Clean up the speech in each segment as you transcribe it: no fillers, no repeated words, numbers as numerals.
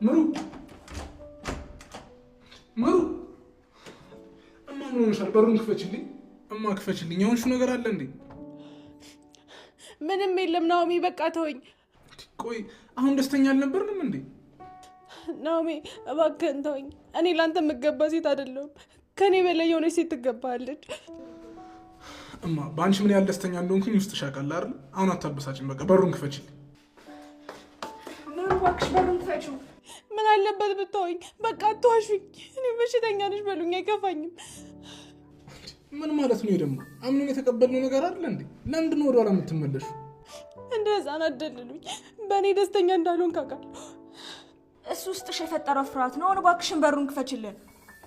ምሩ ምሩ፣ እማ ምን ሆነሻል? በሩን ክፈችልኝ እማ፣ ክፈችልኝ። የሆንሽው ነገር አለ እንዴ? ምንም የለም ናኦሚ፣ በቃ ተወኝ። ቆይ አሁን ደስተኛ አልነበርንም እንዴ? ናኦሚ እባክህን ተወኝ። እኔ ለአንተ የምገባ ሴት አይደለሁም። ከእኔ በላይ የሆነች ሴት ትገባለች። እማ በአንቺ ምን ያህል ደስተኛ እንደሆንኩኝ ውስጥሽ ያውቃል አይደል? አሁን አታበሳጭኝ። በቃ በሩን ክፈችልኝ። ምሩ እባክሽ በሩን ክፈችው። ምን አለበት ብታወኝ? በቃ አትዋሹኝ። እኔ በሽተኛ ነሽ በሉኝ፣ አይከፋኝም። ምን ማለት ነው ደግሞ? አምነን የተቀበልነው ነገር አይደል እንዴ? ለምንድን ነው ወደኋላ የምትመለሹ? እንደ ህፃን አደልሉኝ። በእኔ ደስተኛ እንዳልሆንክ አውቃለሁ። እሱ ውስጥሽ የፈጠረው ፍርሃት ነው። አሁን እባክሽን በሩን ክፈችልን።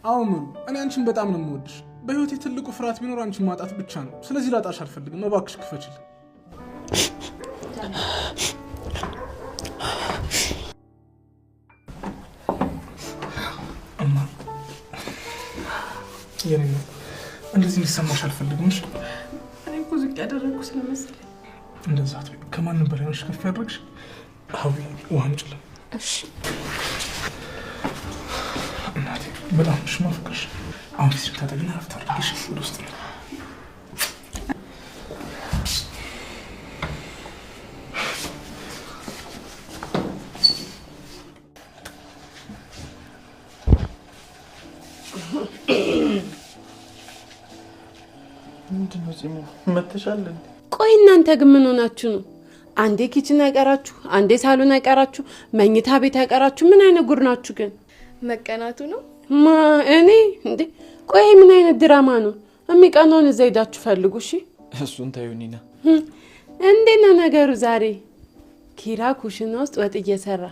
አዎ ምሩ፣ እኔ አንቺን በጣም ነው የምወድሽ። በህይወቴ ትልቁ ፍርሃት ቢኖር አንቺን ማጣት ብቻ ነው። ስለዚህ ላጣሽ አልፈልግም። እባክሽ ክፈችልን። እማ የኔ ነው እንደዚህ እንዲሰማሽ አልፈልግም። እሺ? እኔ እኮ ዝቅ ያደረግኩ ስለመሰለኝ። እንደዛ አትበይ። ከማንም በላይ ነሽ ከፍ ያደረግሽ። አዊ ውሃ አምጪልኝ። እሺ እናቴ በጣም ነሽ የማፈቅርሽ። አሁን ፊትሽን ታጠቢና እረፍት አድርጊ። እሺ? ወደ ውስጥ ነው። ምንድን ነው ፂሙ? መተሻል እንዴ? ቆይ እናንተ ግን ምን ሆናችሁ ነው? አንዴ kitchen አይቀራችሁ፣ አንዴ ሳሎን አይቀራችሁ፣ መኝታ ቤት አይቀራችሁ። ምን አይነት ጉድ ናችሁ ግን? መቀናቱ ነው። ማ እኔ እንዴ? ቆይ ምን አይነት ድራማ ነው? የሚቀናውን እዛ ሄዳችሁ ፈልጉ። እሺ እሱን ታዩ ኒና። እንዴት ነው ነገሩ ዛሬ? ኪራ ኩሽና ውስጥ ወጥ እየሰራ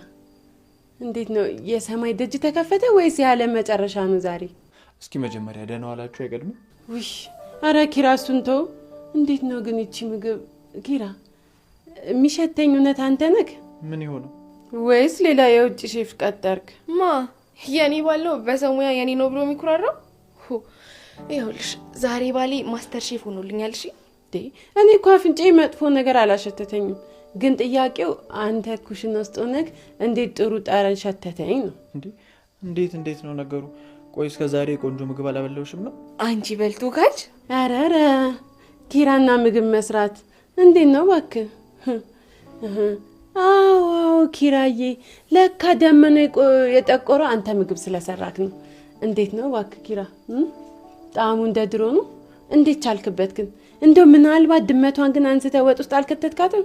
እንዴት ነው? የሰማይ ደጅ ተከፈተ ወይስ የዓለም መጨረሻ ነው ዛሬ? እስኪ መጀመሪያ ደህና ዋላችሁ አይቀድምም? ውይ አረ ኪራ እሱን ተው። እንዴት ነው ግን ይቺ ምግብ ኪራ የሚሸተኝ እውነት አንተ ነህ ምን የሆነው? ወይስ ሌላ የውጭ ሼፍ ቀጠርክ? ማ የኔ ባል ነው በሰው ሙያ የኔ ነው ብሎ የሚኩራራው? ይኸውልሽ ዛሬ ባሌ master chef ሆኖልኛል። እሺ እንዴ እኔ እኮ አፍንጫዬ መጥፎ ነገር አላሸተተኝም። ግን ጥያቄው አንተ ኩሽና ውስጥ ሆነህ እንዴት ጥሩ ጠረን ሸተተኝ ነው። እንዴ እንዴት እንዴት ነው ነገሩ? ቆይ እስከ ዛሬ ቆንጆ ምግብ አላበላሁሽም ነው? አንቺ በልቶ ካች ኧረ ኧረ ኪራና ምግብ መስራት እንዴት ነው እባክህ? አዎ አዎ ኪራዬ፣ ለካ ደመና የጠቆረው አንተ ምግብ ስለሰራክ ነው። እንዴት ነው እባክህ ኪራ? ጣዕሙ እንደ ድሮ ነው? እንዴት ቻልክበት ግን? እንደው ምናልባት ድመቷን ግን አንስተህ ወጥ ውስጥ አልከተትካትም?